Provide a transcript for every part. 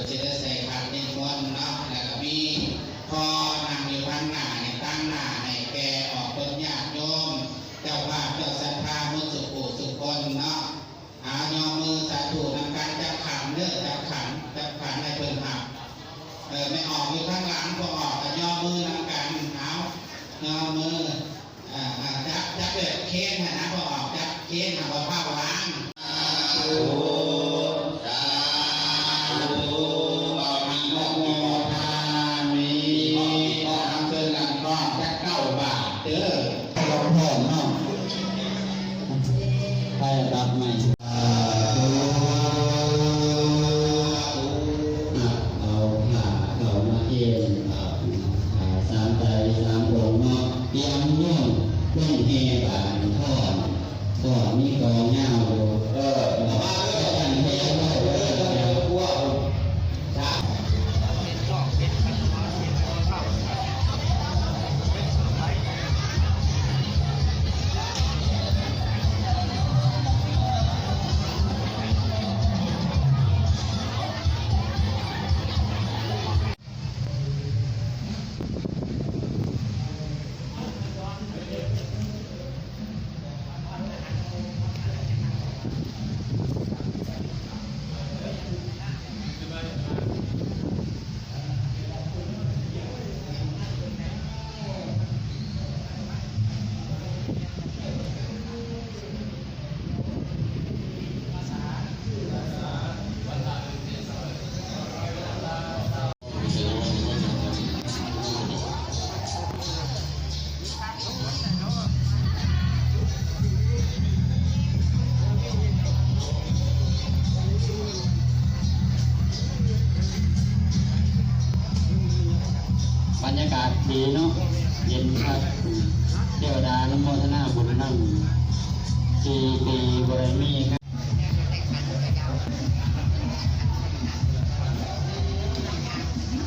ຊິໄດ້ໃສ່ຂັນນິມົນເນາະ ແລ້ວກໍມີພໍ່ນັ່ງຢູ່ທາງໜ້າໃຫ້ ຕາງໜ້າໃຫ້ແກ່ອອກເພິ່ນຍາດໂຍມ ເຈົ້າພາບເຈົ້າສັດທາໝົດສຸຜູ້ສຸຄົນເນາະ. ເອົາ ຍໍມືສາທຸນຳກັນ ຈັບຂັນເດີ ຈັບຂັນ ຈັບຂັນໃຫ້ເພິ່ນຮັບ. ເອີ ແມ່ອອກຢູ່ທາງຫຼັງ ພໍ່ອອກກໍຍໍມືນຳກັນ ເອົາ ຍໍມື ອ່າ ອ່າ ຈັບ ຈັບແບບເຄນຫັ້ນນະ ບໍ່ອອກ ຈັບເຄນຫັ້ນ ບໍ່ພາວາງ. ສາທຸ ສາທຸ ອະນຸໂມທາມິ ມີບໍ່ ມີບໍ່ ເຊີນຫຼັງກ້ອງຈັກເກົ້າບາດເດີ ຫຼວງພໍ່ເນາະ ໄປກັບໃໝ່. ສາທຸ ເອົາຜ້າເຂົ້າມາເຄນ ເອົາຜ້າສາມໄຕສາມອົງເນາະ ຕຽມໂຍນລົງແຫ່ບາດນີ້ ພໍ ພໍມີກອງຍາວຢູ່ ເອີ ເອົາມາເດີ ເອົາມາເດີ ເດີ ເດີ ເດີ ເດີ ສາ ບັນຍາກາດດີເນາະ ເຢັນຄັກ ເທວະດາອະນຸໂມທະນາບຸນນຳ ສີ່ປີບໍ່ໄດ້ມີ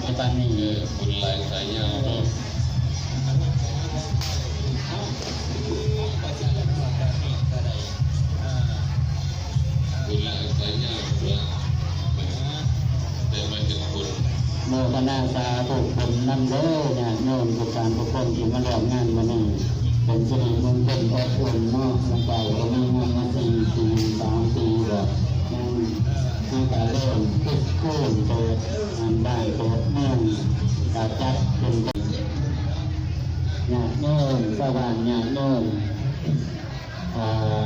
ໃນຕອນນີ້ ບຸນຫຼາຍສາຍຍາວເນາະ ບຸນຫຼາຍສາຍຍາວ ໄດ້ມາເຮັດບຸນ. ໂມທະນາສາທຸບຸນນຳເດີ ຍາດໂຍມທຸກທ່ານທຸກຄົນທີ່ມາຮ່ວມງານມື້ນີ້ ເປັນສິລິມຸງຄົນອົບອຸ່ນເນາະ ຫຼັງຈາກທີ່ມີງານມາສີ່ປີ ສາມປີແລ້ວ ຍັງ ເຮົາກໍເລີ່ມຄຶກຄື້ນເປີດບ້ານເປີດເມືອງ ກໍຈັດຂຶ້ນ ຍາດໂຍມຊາວບ້ານ ຍາດໂຍມ ອ່າ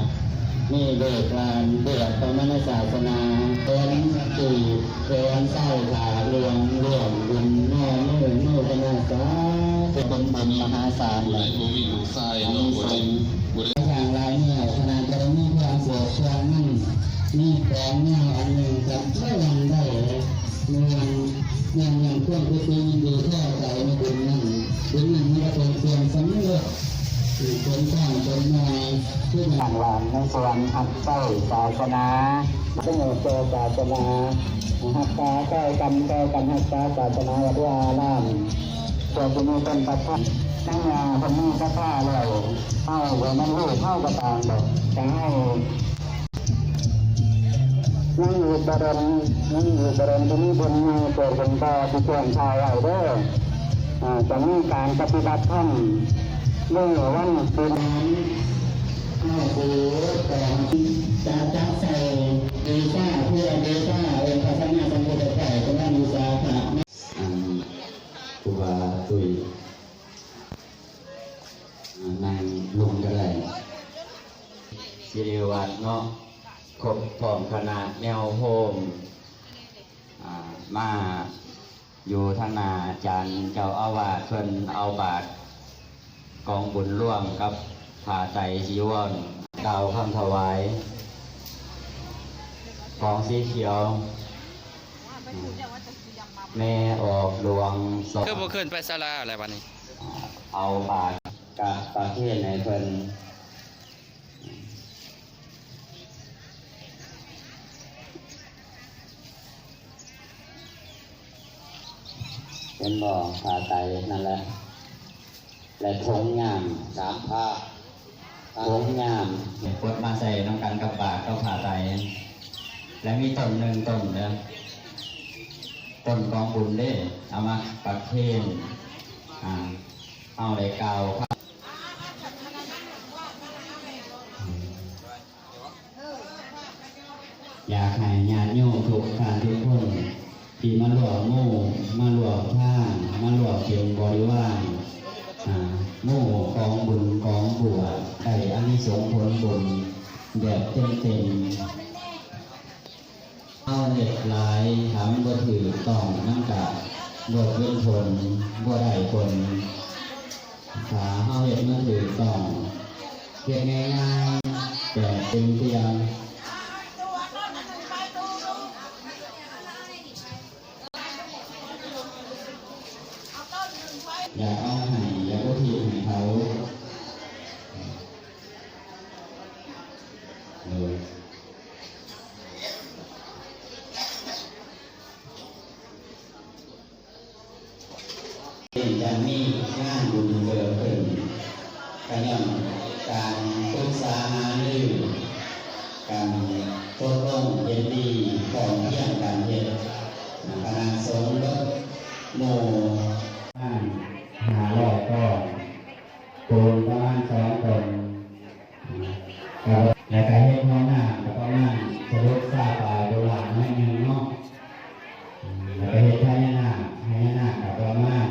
ມີລູກຫຼານບວດເຂົ້າມາໃນສາສະໜາ ແຂນຂວາ ແຂນຊ້າຍຜ້າເຫຼືອງ ຮ່ວມບຸນ ໂນ ໂມທະນາສາທຸ ເປັນບຸນມະຫາສານ ຜູ້ໃດບໍ່ມີລູກຊາຍເນາະ ຜູ້ໃດ ຜູ້ໃດ ທາງຫຼາຍແນວ ຂະໜາດບໍ່ໄດ້ມີຄວາມບວກຊ່ວງນັ້ນ ມີຂອງແນວອັນໜຶ່ງກັບເທົ່ານັ້ນໄດ້ ແມ່ນ ແມ່ນ ແມ່ນຄວາມປິຕິຍິນດີພໍໃຈໃນບຸນນັ້ນ ບຸນນັ້ນມັນກໍເປັນສ່ວນສຳເລັດ ເປັນກ້ອນເປັນໜ່ວຍ ຄືຢ່າງຫຼານໃນສະຫວັນຮັບໃຊ້ສາສະໜາ ປະໂຫຍດແກ່ສາສະໜາ ຮັກສາຊ່ອຍກັນ ຊ່ອຍກັນຮັກສາສາສະໜາວັດວາອາລາມ ເພື່ອຊິມີເປັນປະທານ ໃນຍາເພິ່ນມີສັດທາແລ້ວ ເຮົາບໍ່ແມ່ນລູກເຮົາກໍຕາມດອກ ຈະໃຫ້ ຍັງອີກບໍ່ດົນ ຍັງອີກບໍ່ດົນ ທີ່ມີບຸນໃຫຍ່ເກີດຂຶ້ນຕໍ່ທີ່ແຈ້ງຂ່າວໄວ້ເດີ ອ່າ ຈະມີການປະຕິບັດທຳ ມື້ວັນສິນ ເຮົາຊິແຕ່ງ ຈະຈັດໃສ່ເດຊາ ເພື່ອເດຊາອົງພະສຳມາສຳພຸດທະເຈົ້າ ຈະມາວິສາຂະ ອັນ ຄູບາຕຸ້ຍ ອ່າ ນັ່ງລົງກໍໄດ້ ສິລິວັດເນາະ ຄົບພ້ອມຄະນະແນວໂຮມ ອ່າ ມາຢູ່ທາງໜ້າອາຈານເຈົ້າອາວາດ ເພິ່ນເອົາບາດກອງບຸນລວມກັບຜ້າໄຕຈີວອນ ກ່າວຄຳຖວາຍ ກອງສີຂຽວ ແມ່ອອກຫຼວງ ຄືບໍ່ຂຶ້ນໄປສາລາແລ້ວບັດນີ້ ເອົາບາດກະປະເຄນໃຫ້ເພິ່ນ ເຫັນບໍ່ ຜ້າໄຕນັ້ນແຫຼະ ແລະ ຖົງຍາມ ສາມຜ້າ ຖົງຍາມ ກົດມາໃສ່ນຳກັນກັບບາດກັບຜ້າໄຕ ແລະ ມີຕົ້ນໜຶ່ງຕົ້ນເດີ. ຕົ້ນກອງບຸນເດ້ ເອົາມາປະເຄນ ອ່າ ເຮົາໄດ້ກ່າວ ຢາກໃຫ້ຍາດໂຍມທຸກທ່ານທຸກຄົນ ທີ່ມາຮ່ວມໂມ ມາຮ່ວມທານ ມາຮ່ວມເປັນບໍລິວານ ອ່າ ໂມກອງບຸນກອງບວດ ໄດ້ອານິສົງຜົນບຸນແບບເຕັມໆ. ເຮົາເຮັດຫຼາຍ ຖ້າມັນບໍ່ຖືກຕ້ອງ ມັນກະບໍ່ເປັນຜົນ ບໍ່ໄດ້ຜົນ. ຖ້າເຮົາເຮັດມັນຖືກຕ້ອງ ເຮັດງ່າຍໆ ແຕ່ເປັນພຽງ ຢາກເອົາໃຫ້ ຢາກອຸທິດໃຫ້ເຂົາ ໂດຍ ຈຶ່ງຈະມີງານບຸນເກີດຂຶ້ນ ກະຍ້ອນການປຶກສາຫາລືກັນ ຕົກລົງເຫັນດີ ພ້ອມພຽງກັນເຮັດ ຄະນະສົງເບິດໝູ່ ປະມານຫ້າຮ້ອຍກ້ອນ ປູນປະມານສອງຕົ້ນ ແລ້ວກະເຮັດຫ້ອງນ້ຳກະປະມານສະດຸດຊາວປາຍໂດລາໜ້ອຍໜຶ່ງເນາະ ແລ້ວກະເຮັດພະຍານາກ ພະຍານາກກະປະມານ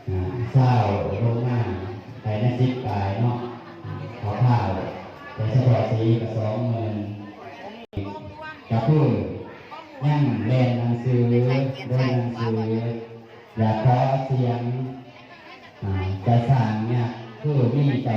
ອ່າ ຊາວລົງມາ ໄປໃນສິບປາຍເນາະ ຄ່າວໆ ແຕ່ສະເພາະສີກະສອງໝື່ນ ກະຄືຍັງແລ່ນໜັງສື ໂດຍໜັງສື ຢາກຂໍສຽງ ອ່າ ຈະສ້າງຍາກ ຄືມີເຈົ້າ